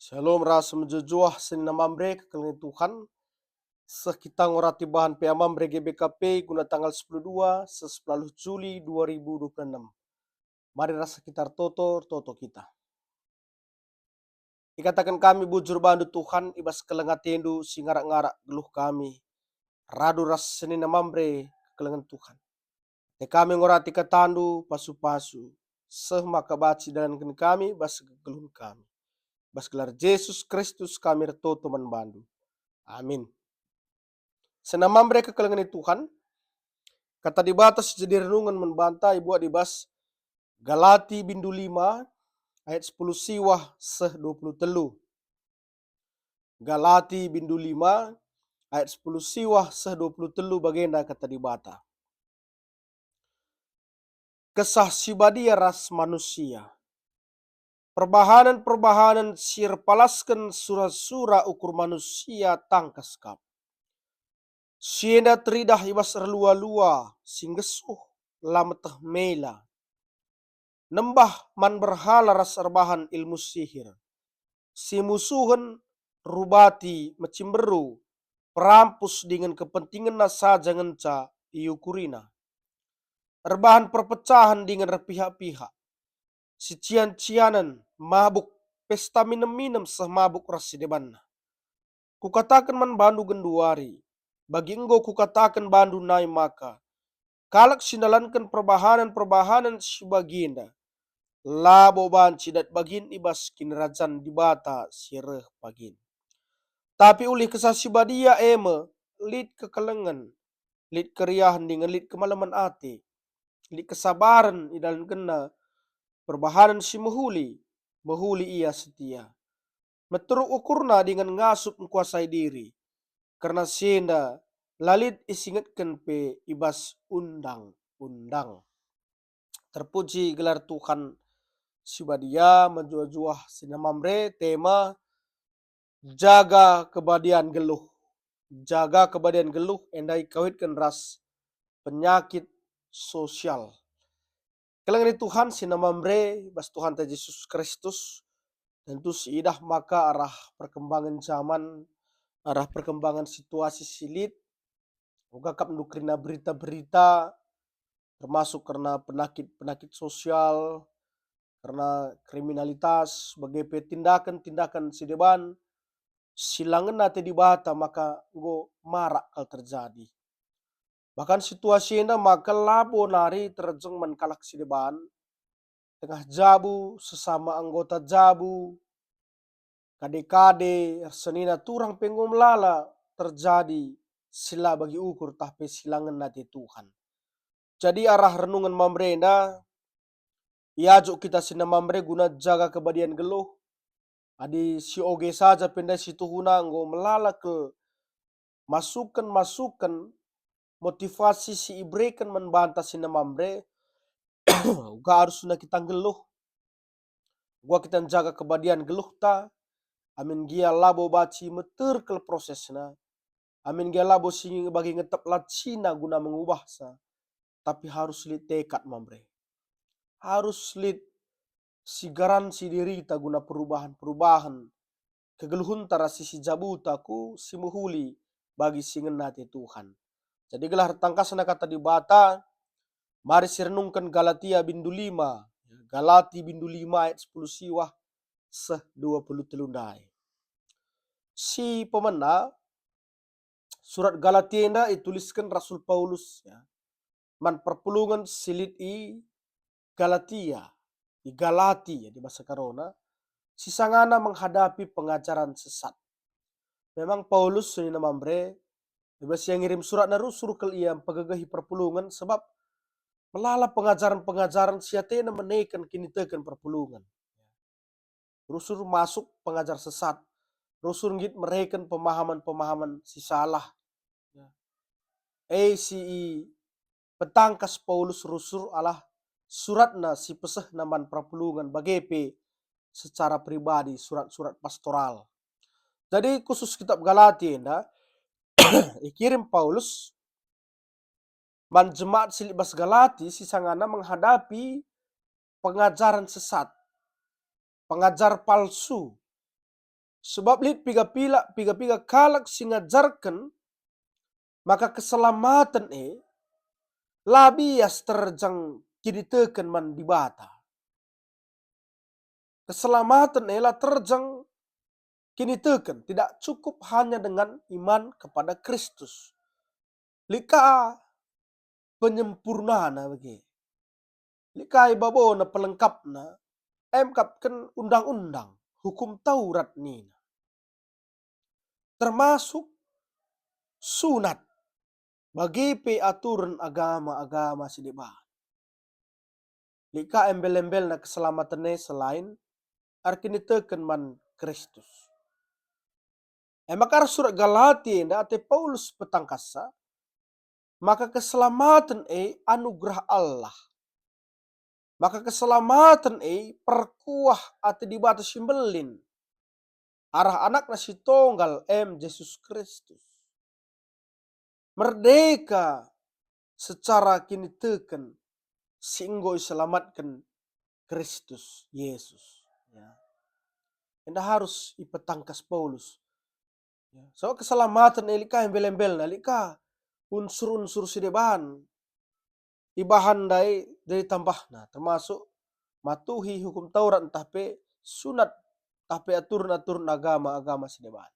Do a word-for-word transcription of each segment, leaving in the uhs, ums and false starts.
Shalom ras mejuah-juah senina Mamre kekelengen Tuhan. Seh kita ngorati bahan P A Mamre G B K P guna tanggal sepuluh dua seh sepuluh Juli dua ribu dua puluh enam. Mari ras kita ertoto, ertoto kita. Ikataken kami bujur bandu Tuhan i bas keleng atendu si ngarak-ngarak geluh kami. Radu ras senina Mamre kekelengen Tuhan. Te kami ngorati katandu pasu-pasu, seh maka banci dalanken kami bas kegeluhen kami. Bas gelar Jesus Kristus kami ertoto man bandu. Amin. Senina Mamre kekelengen Tuhan, kata Dibata si jadi renungen man banta ibuat i bas Galati bindu lima ayat sepuluh siwah seh dua puluh telu. Galati bindu lima ayat sepuluh siwah seh dua puluh telu bagenda kata Dibata. Kesah si badia ras manusia. Perbahanen-perbahanen si erpalasken sura-sura ukur manusia tangkas kap. Si enda teridah i bas erlua-lua si nggesuh la meteh mela. Nembah man berhala ras erbahan ilmu sihir. Si musuhen, rubati, mecimberu, perampus dingen kepentingenna saja ngenca iukurina. Erbahan perpecahen dingen erpihak-pihak. Si cian-cianen, mabuk, pesta minem-minem seh mabuk ras si debanna. Kukataken man bandu genduari, bagi enggo kukataken bandu nai maka, kalak si ndalanken perbahanen-perbahanen si bagenda, labo banci dat bagin i bas Kinirajan Dibata si reh pagin. Tapi ulih Kesah Si Badia e me lit kekelengen, lit keriahen dingen lit kemalemen ate, lit kesabaren idalankenna perbahanen si mehuli, mehuli ia setia. Meteruk ukurna dingen ngasup ngkuasai diri. Kerna si enda la lit isingetken pe i bas undang-undang. Terpuji gelar Tuhan si badia, mejuah-juah senina Mamre, tema jaga kebadian geluh. Jaga kebadian geluh enda ikawitken ras penyakit sosial. Kelengen Tuhan senina Mamre bas Tuhanta Jesus Kristus, tentu siidah maka arah perkembangan zaman, arah perkembangan situasi si lit, uga kap ndu kerina berita-berita, termasuk kerna penakit-penakit sosial, kerna kriminalitas, bage pe tindakan-tindakan si deban, si la ngena ate Dibata maka enggo marak kal terjadi. Bahkan situasi enda maka labo nari terjeng man kalak si deban, tengah jabu, sesama anggota jabu, kade-kade, ersenina turang pe enggo melala terjadi si la bagi ukur tah pe si la ngena ate Tuhan. Jadi arah renungen Mamre enda, iajuk kita senina Mamre guna jaga kebadian geluh. Adi si oge saja pe ndai situhuna enggo melala kal masuken-masuken motivasi si ibereken man banta senina Mamre, uga arusna kita nggeluh. Uga kita njaga kebadian geluhta, amin gia labo banci meter kal prosesna, amin gia labo si bagi ngetep lancina guna mengubahsa, tapi harus lit tekad Mamre. Harus lit si garansi dirita guna perubahan-perubahan kegeluhenta ras si jabuta ku si mehuli bagi si ngena ate Tuhan. Jadi gelah ertangkasna kata Dibata, mari sirenungken Galatia bindu lima, Galati bindu lima ayat sepuluh siwah seh dua puluh telu ndai. Si pemena, surat Galatia enda itulisken Rasul Paulus, ya, man perpulungen si lit i Galatia, i Galati, ya, di basa Karona, si sangana menghadapi pengajaran sesat. Memang Paulus senina Mamre, i bas ia ngirim suratna rusur kal ia mpegegehi perpulungen, sebab melala pengajaren-pengajaren si atena meneken kiniteken perpulungen. Rusur masuk pengajar sesat, rusur nggit mereken pemahaman-pemahaman si salah. Ya. E si ipetangkas Paulus rusur arah suratna si pesehna man perpulungen bage pe secara pribadi surat-surat pastoral. Jadi khusus kitab Galati enda ikirim Paulus man jemaat si lit bas Galati si sangana menghadapi pengajaren sesat, pengajar palsu, Sebab lit piga-pila, piga-piga kalak si ngajarken maka keselamaten e la bias terjeng kiniteken man Dibata. Keselamaten e la terjeng kiniteken, tidak cukup hanya dengan iman kepada Kristus. Lit ka penyempurnana bage. Lit ka ibabona pelengkapna, emkapken undang-undang, hukum Taurat nina. Termasuk sunat, bage pe aturen agama-agama si deban. Lit ka embel-embelna keselamaten e selain erkiniteken man Kristus. E maka arah surat Galati enda ate Paulus petangkassa, maka keselamaten e anugerah Allah. Maka keselamaten e perkuah ate Dibata si Mbelin arah Anakna si Tonggal, em Jesus Kristus. Merdeka secara kiniteken si enggo iselamatken Kristus Yesus. Ya. Enda harus ipetangkas Paulus. Ya. So, keselamaten e lit ka embel-embelna, lit ka unsur-unsur si deban ibahan ndai jadi tambahna, termasuk matuhi hukum Taurat ntah pe sunat, ntah pe aturen-aturen agama-agama si deban.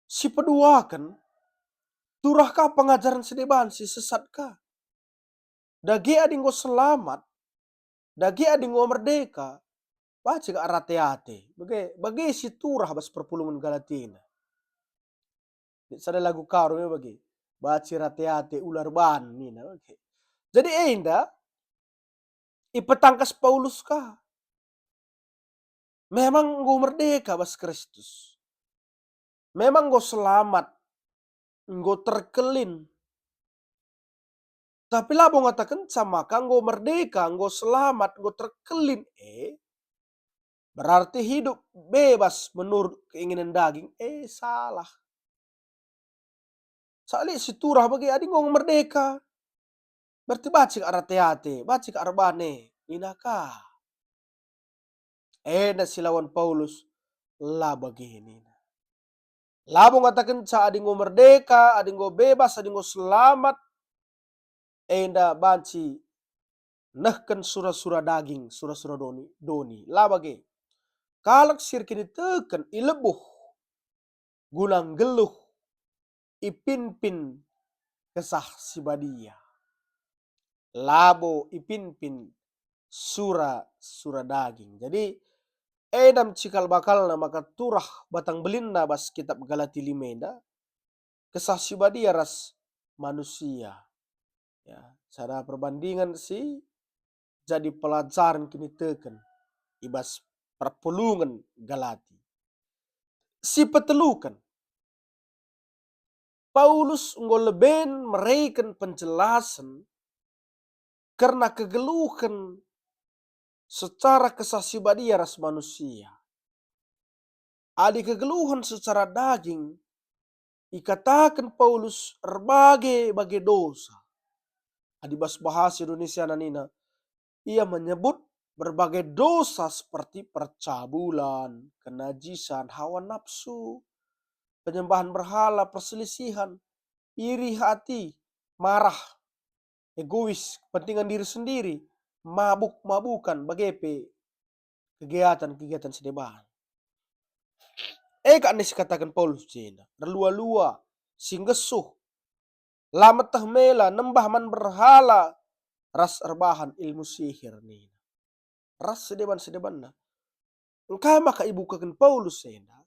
Si peduaken, turah ka pengajaren si deban si sesat ka. Dage adi enggo selamat, dage adi enggo merdeka, banci ka erate-ate. Bage, bage si turah bas perpulungen Galatia enda. Sada lagu Karo me bage, banci erate-ate ula erban nina bage. Jadi enda ipetangkas Paulus ka. Memang enggo merdeka bas Kristus. Memang enggo selamat, enggo terkelin. Tapi labo ngatakenca maka enggo merdeka, enggo selamat, enggo terkelin e berarti hidup bebas menurut keinginan daging, e salah. Sali si turah bage adi enggo merdeka. Berarti banci ka erate-ate, banci ka erban e, nina ka. Enda si lawan Paulus, la bage nina. Labo ngatakenca adi enggo merdeka, adi enggo bebas, adi enggo selamat, enda banci nehken sura-sura daging, sura-sura doni, doni. La bage. Kalak si erkiniteken ilebuh guna nggeluh ipinpin Kesah Si Badia. Labo ipinpin sura-sura daging. Jadi, enda me cikal bakalna maka turah batang belinna bas kitab Galati lima enda, Kesah Si Badia ras manusia. Ya, sada perbandingan si jadi pelajaren kiniteken i bas perpulungen Galati. Si peteluken, Paulus enggo leben mereken penjelasen kerna kegeluhen secara Kesah Si Badia ras manusia. Adi kegeluhen secara daging, ikataken Paulus erbage-bage dosa. Adi bas bahasa Indonesia nina, ia menyebut berbagai dosa seperti percabulan, kenajisan, hawa nafsu, penyembahan berhala, perselisihan, iri hati, marah, egois, kepentingan diri sendiri, mabuk-mabukan, bage pe kegiatan-kegiatan si deban. E kap nina si kataken Paulus jenda, erlua-lua, si nggesuh, la meteh mela, nembah man berhala, ras erbahan ilmu sihir nina. Ras si deban-si debanna. Engkai maka ibukaken Paulus enda?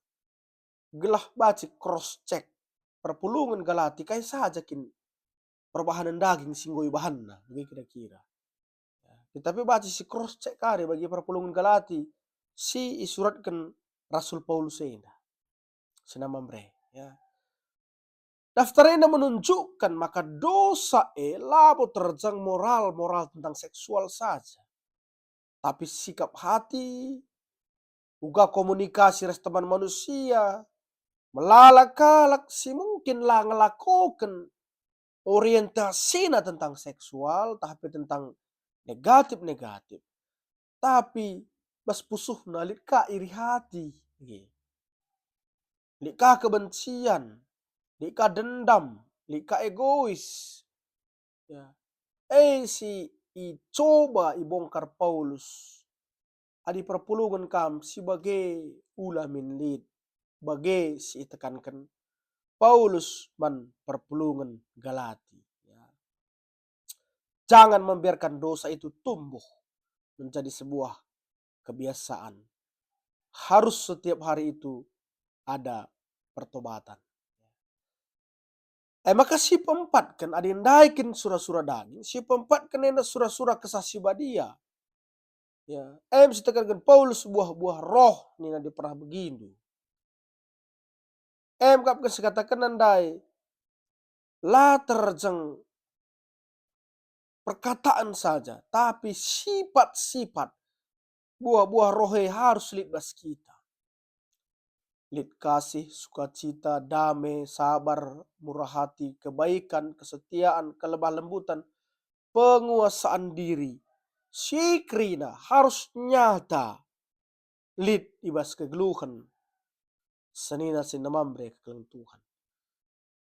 Gelah banci cross check perpulungen Galati kai saja kin perbahanen daging si enggo ibahanna, bage kira-kira. Ya, kita pe banci si cross check kari bagi perpulungen Galati si isuratken Rasul Paulus enda. Senama mbre, ya. Daftar enda menunjukkan maka dosa e labo terjeng moral-moral tentang seksual saja, tapi sikap hati, uga komunikasi ras teman manusia, melala kalak si mungkin la ngelakoken orientasina tentang seksual, tapi tentang negatif-negatif. Tapi bas pusuhna lit ka iri hati. Nggih. lit ka kebencian, lit ka dendam, lit ka egois. Ya. E si icoba ibongkar Paulus, adi perpulungen kam si bage ula min lit, bage si itekanken Paulus man perpulungen Galati. Ya. Jangan membiarkan dosa itu tumbuh menjadi sebuah kebiasaan. Harus setiap hari itu ada pertobatan. E maka si peempatken, adi ndai kin sura-sura daging, si peempatken enda sura-sura Kesah Si Badia. Ya, em si tekanken Paulus buah-buah roh nina di pernah begindu. Em kap kin si katakenna ndai, la terjeng perkataan saja, tapi sipat-sipat buah-buah roh e harus lit bas kita. Lit kasih, sukacita, dame, sabar, murah hati, kebaikan, kesetiaan, kelemah lembutan, penguasaan diri. Si kerina harus nyata lit i bas kegeluhen senina si namamre kekelengen Tuhan.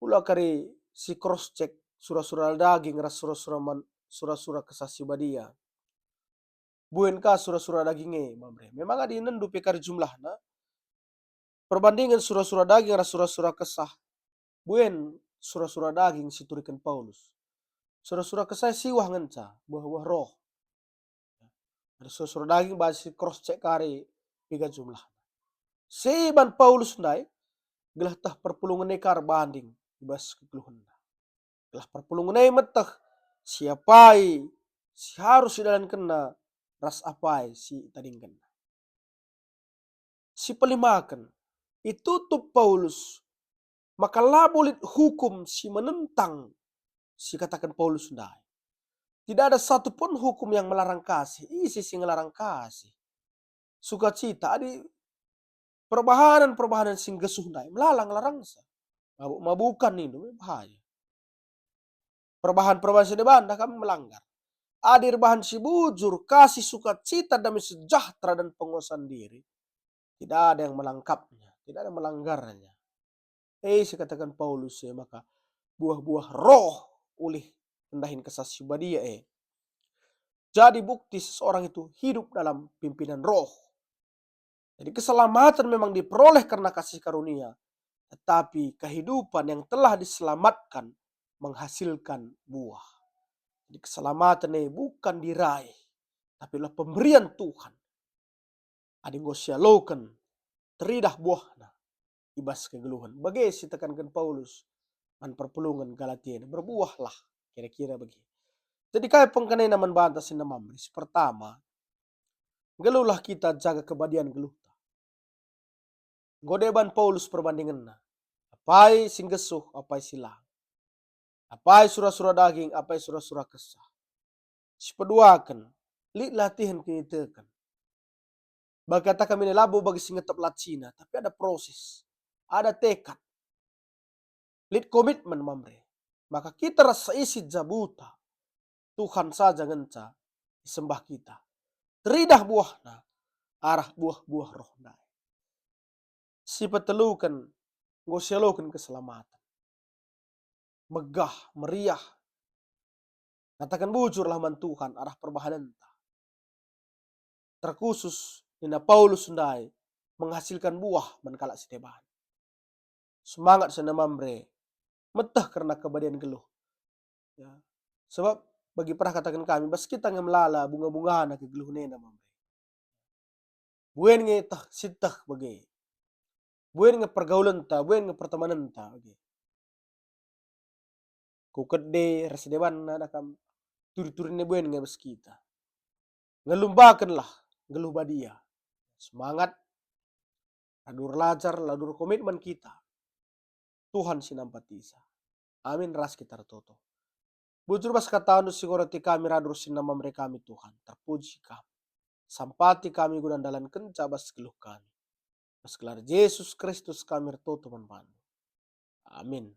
Ula kari si cross check sura-sura daging ras sura-sura man-, sura-sura Kesah Si Badia. Buen ka sura-sura daging e, Mamre. Memang adi nendu pe kari jumlahna, perbandingen sura-sura daging ras sura-sura Kesah, buen sura-sura daging si ituriken Paulus. Sura-sura Kesah e siwah ngenca, buah-buah roh. Ada sura-sura daging bas si cross check kari piga jumlahna. Si iban Paulus ndai, gelah teh perpulungen e ka erbanding i bas kegeluhenna. Gelah perpulungen e meteh si apai si harus idalankenna ras apai si itadingkenna. Si pelimaken, itutup Paulus maka labo lit hukum si menentang si kataken Paulus ndai. Tidak ada satu pun hukum yang melarang kasih. Ise si ngelarang kasih? Sukacita, adi perbahanen-perbahanen si nggesuh ndai, melala ngelarangsa. Mabuk-mabukan nindu, bahaya. Perbahan-perbahan si deban dah kami melanggar. Adi erbahan si bujur, kasih, sukacita, damai sejahtera, dan penguasaan diri, tidak ada yang menangkapnya, tidak ada yang melanggarnya. Eh, si kataken Paulus e, maka buah-buah roh ulih ndahin Kesah Si Badia e. Jadi bukti seseorang itu hidup dalam pimpinan roh. Jadi keselamatan memang diperoleh karena kasih karunia, tetapi kehidupan yang telah diselamatkan menghasilkan buah. Jadi keselamatan e bukan diraih, tapi adalah pemberian Tuhan. Adi enggo sialoken, teridah buahna i bas kegeluhen. Bage si tekanken Paulus man perpulungen Galatia, berbuahlah, kira-kira bage. Jadi kai pengkenana man banta si namamre? Si pertama, nggeluhlah kita jaga kebadian geluhta. Enggo deban Paulus perbandingenna. Apai si nggesuh, apai si lang. Apai sura-sura daging, apai sura-sura Kesah. Si peduaken, lit latihen kiniteken. Bagi kata kami ini labo bagi si ngetep lacina, tapi ada proses, ada tekad. Lit komitmen, Mamre. Maka kita rasa isi jabuta. Tuhan saja ngenca isembah kita. Teridah buahna, arah buah-buah roh ndai. Si peteluken, enggo sialoken keselamatan. Megah, meriah. Ngataken bujurlah man Tuhan arah perbahanenta. Terkhusus nina Paulus ndai menghasilkan buah man kalak si deban. Semangat si namamre, meteh kerna kebadian geluh. Ya. Sebab bagi perah kataken kami, bas kita nge melala bunga-bungana kegeluhen enda, Mamre. Buen nge teh, sieteh bage. Buen nge pergaulenta, buen nge pertemanenta bage. Ku kede ras debanna da kam, turi-turina buen nge bas kita. Ngelumbakenlah nggeluh badia. Semangat, radu erlajar, radu erkomitmen kita. Tuhan si nampatisa. Amin, ras kita ertoto. Bujur bas katandu si ngoroti kami radu ras si namamre kami, Tuhan. Terpuji Kam. Sampati kami guna ndalankenca bas geluh kami. Bas gelar Jesus Kristus kami ertoto man bandu. Amin.